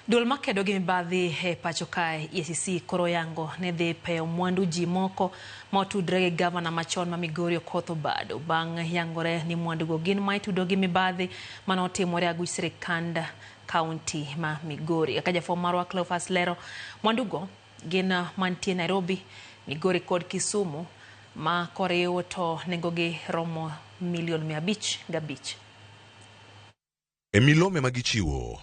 Duol makedo gi mibadhi e pacho kae EACC koro oyango ni dhi peyo mwandu ji moko ma otudre gi gavana machon ma Migori Okoth Obado bang' yangore ni mwandugo gin ma itudo gi mibadhi mane otimore aguch sirikand kaunti ma Migori. Kaka jafwambo marwa Cleophas lero, mwandugo gin mantie Nairobi, Migori kod Kisumu ma koriw to nengogi romo milion 505. E milome ma gichiwo,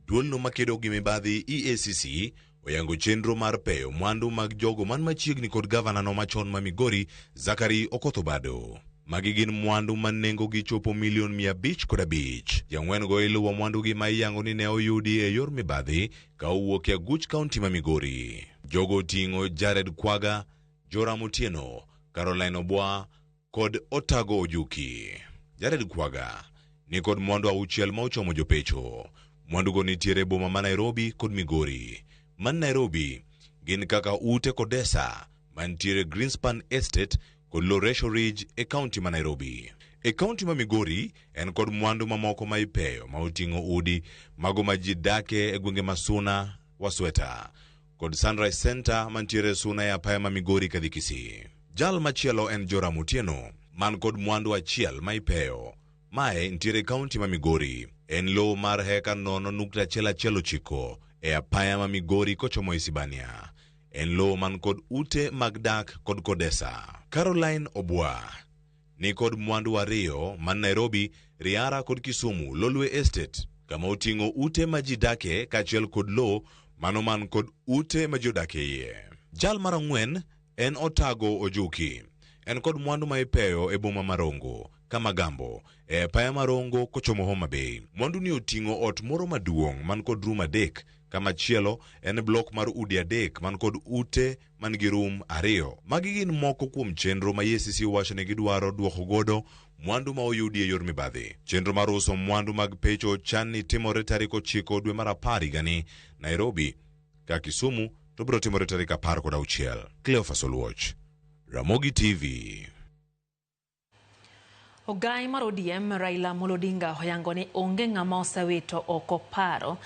duolno makedo gi mibadhi EACC oyango chenro mar peyo mwandu mag jogo man machiegni kod gavana no machon ma Migori Zachary Okoth Obado. Magi gin mwandu ma nengogi chopo milion 505. Ji ang'wen go iluwo mwandugi ma iyango ni ne oyudi e yor mibadhi ka owuok e aguch kaunti ma Migori. Jogo oting'o Jared Kwaga, Joram Otieno, Caroline Obwa kod Otago Ojuki. Jared Kwaga ni kod mwandu auchiel ma ochomo jopecho. Mwandugo nitiere e boma ma Nairobi kod Migori. Man Nairobi gin kaka ute Kodesa mantiere Greenspan Estate kod Loresho Ridge e kaunti ma Nairobi. E kaunti ma Migori en kod mwandu mamoko ma ipeyo ma oting'o udi mago ma ji dake e gwenge ma Suna, Wasweta kod Sunrise Center mantiere Suna e apaya ma Migori kadhi Kisii. Jal machielo en Joram Otieno man kod mwandu achiel ma ipeyo. Mae ntiere e kaunti ma Migori. En lowo mar heka 0.119 e apaya ma Migori kochomo Isibania. En lowo man kod ute mag dak kod kodesa. Caroline Obwa ni kod mwandu ariyo man Nairobi, Riara kod Kisumu, Lolwe Estate, kama oting'o ute ma ji dake kaachiel kod lowo mano man kod ute ma ji odak e iye. Jal mar ang'wen en Otago Ojuki. En kod mwandu ma ipeyo e boma ma Rongo, Kamagambo, e apaya ma Rongo kochomo Homa Bay. Mwandu ni oting'o ot moro maduong' man kod rum adek, kamachielo en blok mar udi adek man kod ute man gi rum ariyo. Magi gin moko kuom chenro ma EACC wacho ni gidwaro duoko godo mwandu ma oyudi e yor mibadhi. Chenro mar uso mwandu mag pecho chan ni timore tarik 9 dwe mar 10 higani Nairobi, ka Kisumu to biro timore tarik 16. Cleophas Oluoch, Ramogi TV. Ogai mar ODM Raila Amolo Odinga oyango ni onge ng'ama osewito oko paro.